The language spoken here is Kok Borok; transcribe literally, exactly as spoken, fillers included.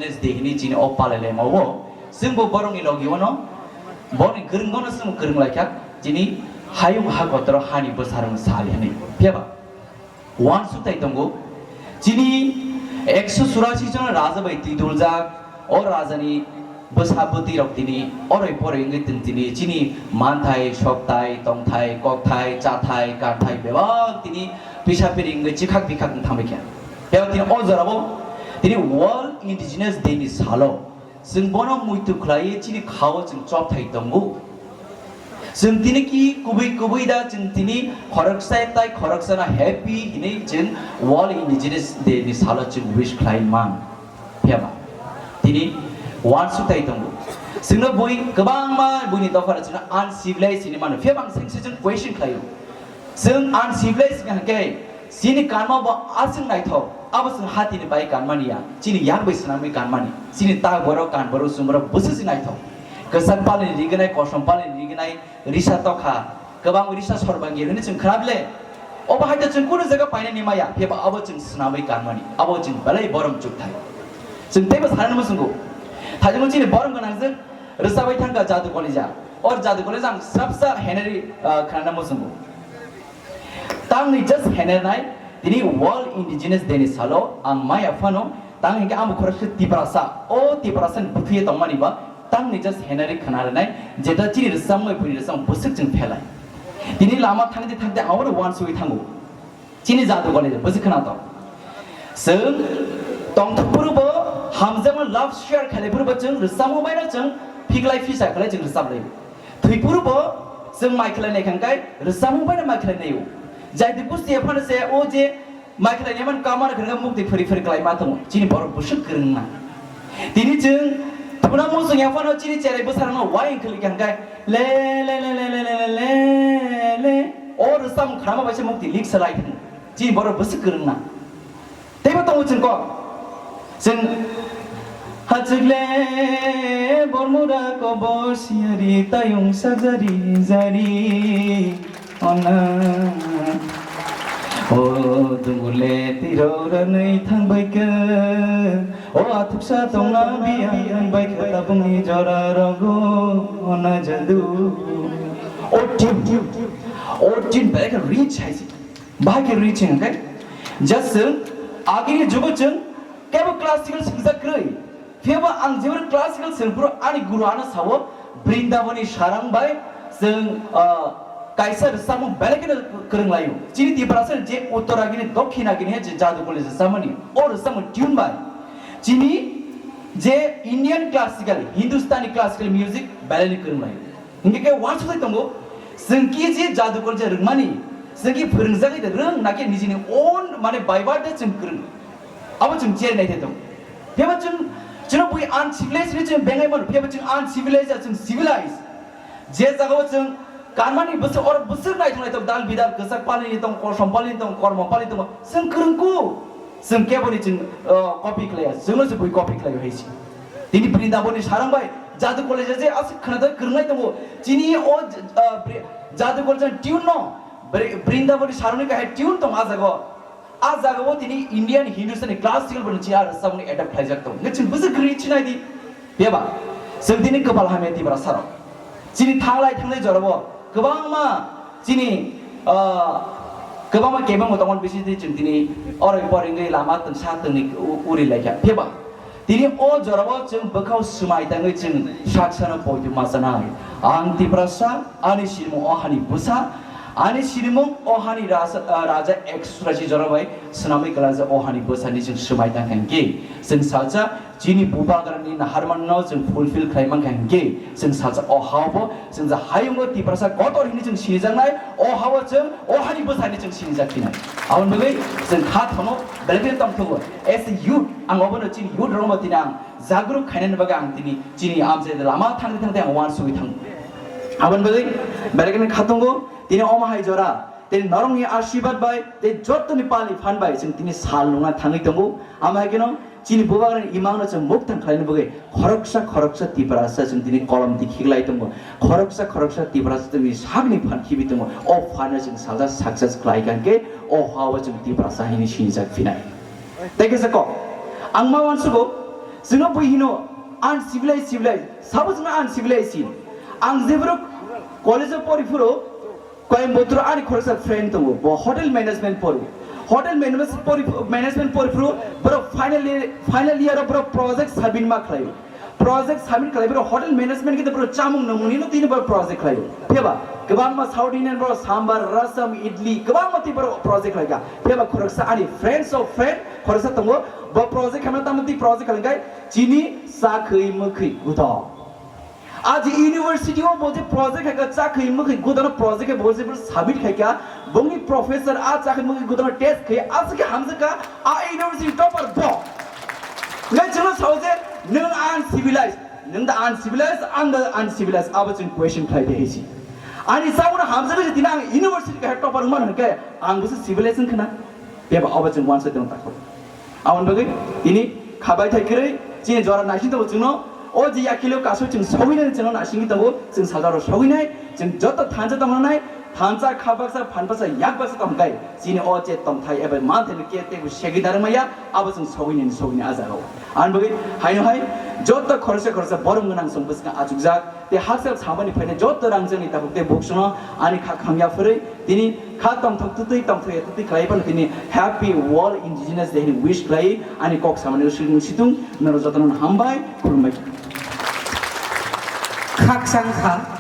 Wednesday hini chini o palai laima o. Chwngbo borokni logi ono, borokni kwrwngno chwng kwrwng laikha, chini hayung ha kotoro hani bwsarokni sal hini. Phiyaba? Uansuk tai tongo. Chini ekso churasi jon raja bai twi duljak, o rajani bwsa bwtwi rok tini oroi poroi wngwi tong tini chini manthai, sokthai, tongthai, kokthai, chathai, kanthai bebak tini pisa piri wngwi chikhak bikhak wng thangbai kha. Bebak tini o jorabo tini World Indigenous Day ni salo chwng bono muitu khlaiwi chini khao chwng chopthai tongo. Chwng tini ki kubui kubui da chwng tini khoroksa tai khoroksano happy hinwi chwng World Indigenous Day ni salo chwng wish khlai man. Phiyaba? Tini uansuk tai tongo. Chwngno bui kwbangma buini dophara chwngno uncivilized hinwi mano. Phiyaba ang sengse chwng question khlaio. Chwng uncivilized hwnkha khe chini kanma bo aswk naithok, abo chwng hatini bai kanmani ya, chini yak bai swnamwi kanmani, chini ta borok kan borok chwng borok bwswk se naithok. Kwchak palni rignai, kosom palni rignai, risa tokha, kwbang risa sorbangi hwnwi chwng khna bile. Obo hai to chwng kunu jaga painani maya, phiya ba abo chwng swnamwi kanmani, abo chwng belai borom chukthai. Chwng teibo sanani muchungo. Thaijakno chini borom gwnangjwk rwchabwi thangkha Jadu Kolija. Or Jadu Kolija ang swrapsa henari, ah, khnana muchungo. Tangni just henernai, tini World Indigenous Day ni salo ang maya phano, tang hinkhe amo khoroksa Tiprasa, o Tiprasa ni bwthuye tongmani ba, tangni just henari khna rwnai, jeta chini rwchapmung bai buini rwchapmung bwswk chwng phelai. Tini lama thangde thangde ang oro uansugwi thango. Chini Jadu Kolija bwswk khna to. Chwng tongthok phuru bo hamjakma love share khlai phuru bo chwng rwchapmung bai no chwng phiklai phisa khlai chwng rwchap lai. Thwi phuru bo chwng mai khlai nai khang kai rwchapmung bai no mai khlai nai o. Jaitu pusti ephano se o je mai khlai nai man kamana khwrwng mukti phuri phuri khlai ma tongo. Chini borok bwswk kwrwng na. Tini chwng thuna muchung ephano chini cherai bwsarangno wai wng khwlwi khang kai le le le le le le le le le. O rwchapmung khnama bai se mukti lik salai thung. Chini borok bwswk kwrwng na. Teibo tongo chwng kok. Chwng hachwk le bormura kobor siyari tayung sajari jari ona. O dungule tiro ranai thangbai khe. O athuksa tongna biya bai khe tabungni jora rogo ona jadu. O tune, o tune bai khe rich hai se. Bahai khe rich hwnkhe, just chwng agini jugo chwng kebo classical swngjak kwrwi. Phiyaba ang jeboni classical swrwngphuru ani guru ano sao Brindaboni sarang bai chwng, ah, kaisa rwchapmung belai kheno kwrwng laio. Chini Tiprasa je uttor agini dokhin agini je Jadu Kolija rwchapmani, o rwchapmung tune bai chini je Indian classical, Hindustani classical music belai ni kwrwng laio. Hinkhe khe uansuk tongo, chwng ki je Jadu Kolija rwngmani, chwng ki phwrwngjagwi de rwng, naki nijini own mane by birth de chwng kwrwng. Abo chwng cherwi nai thai tongo. Phiyaba chwng, chwngno bui uncivilized hinwi chwng bengai mano, phiyaba chwng uncivilized ya, chwng civilized. Je jagao chwng kanmani bwswk, oro bwswk naithok naithok dal bidal kwchak palini tong, kosom palini tong, kormo palini tong, chwng kwrwngkuk. Chwng keboni chwng, uh, copy khlaiya, chwngno se bui copy khlaio hai se. Tini Brindaboni sarang bai Jadu Kolija je aswk khwnathok kwrwngnai tongo. Chini o, ah, Bri-, Jadu Kolija tune no Bri-, Brindaboni sarangni kahai tune tong a jaga o. A jaga o tini Indian Hindustani classical bo chini a rwchapmung ni adapt khlaijak tongo. Nge chwng bwswk kwrwi chinai di. Beba, chwng tini kwpal hamya Tiprasa rok. Chini thanglai thanglai jorabo kwbangma chini, ah, kwbangma kebengbo tongmani bisingtwi chwng tini oroi pori wngwi lama twngsa twngni u-, uri laikha. Phiyaba tini o jorao chwng bwkhao swmai tangwi chwng saksano poito ma chanai. Ang Tiprasa, ani sinimung o hani bwsa, ani sinimung o hani raja, ah, raja ekso churasi jora bai swnamwi kwlaijak o hani bwsani chwng swmai tangkha hinkhe chwng salsa chini bubagrani naharmanno chwng fulfill khlai mankha hinkhe, chwng salsa o hao bo, chwng je hayungo Tiprasa kotor hinwi chwng sinijaknai, o hao chwng o hani bwsani chwng sinijak phinai. Aboni bagwi chwng kha thono belai kheno tongthogo. As a youth, ang obono chini youth rokno tini ang jagruk khainani bagwi ang tini chini amchai lama thangwi thangwi ang uansugwi thango. Aboni bagwi belai kheno kha tongo, tini omo hai jora, tini norokni ashirbad bai, tei jottoni pali phan bai chwng tini sal nungna thangwi tongo. Amo hai kheno chini bubagrani imangno chwng mukthang khlaina bagwi khoroksa khoroksa Tiprasa chwng tini kolom tikhiklai tongo. Khoroksa khoroksa Tiprasa chwngni sakni phan khibi tongo. O phanno chwng salsa success khlai kha hinkhe o hao chwng Tiprasa hinwi sinijak phinai. Tei kisa kok, ang ma uansugo, Chwngno bui hino uncivilized, civilized. Sabo chwngno uncivilized hin. Ang jephuru college-o poriphuru Coimbatore ani khoroksa friend tongo, bo hotel management pori. Hotel management pori, management poriphuru borok final year, final year-o borok project submit ma khlaio. Project submit khlai borok hotel management khe borok chamung nungmungni no tini borok project khlaio. Phiyaba kwbangma South Indian borok sambar, rasam, idli kwbangma twi borok project khlaikha. Phiyaba khoroksa ani friends of friend khoroksa tongo, bo project khamna tamo twi project khlaikha chini chakhwi mwkhwi gudo. Aji university o bo je project khaikha, chakhwi mwkhwi gudo no project khe bo je submit khaikha, bongni professor a chakhwi mwkhwi gudo no test khai, aswk khe hamjakha, a university topper bo. Ngai chwngno sao je, nwng uncivilized, nwng da uncivilized, ang da uncivilized, abo chwng question khlai de hisi. Ani sabuno hamjakha je tini ang university khe topper wngmano hwnkhe, ang bo se civilized wngkhna. Beba obo chwng uansuk tong takho. Aboni bagwi tini khabai thai kwrwi chini jora naising tongo chwngno. O je yakhilio kasu chwng sogwinani chwngno naisingwi tongo, chwng sajaro sogwinai, chwng joto thansa tongmanai, thansa kha baksa, phan baksa, yak baksa tongkhe chini o je tongthai eba manthai no ke teibo segwi darwk maya, abo chwng sogwinani sogwini a jagao. Aboni bagwi haino hai joto khoroksa khoroksa borom gwnang chwng bwskang achukjak. Tei hakchal samani phainai joto rangchakni takhuk tei buksongno ani kha khangya phwrwi tini kha tongthok twtwi tongthokya twtwi khlai phano tini Happy World Indigenous Day hwnwi wish khlai ani kok samani situng situng norok jotono hambai khulumbai. Khakchang kha.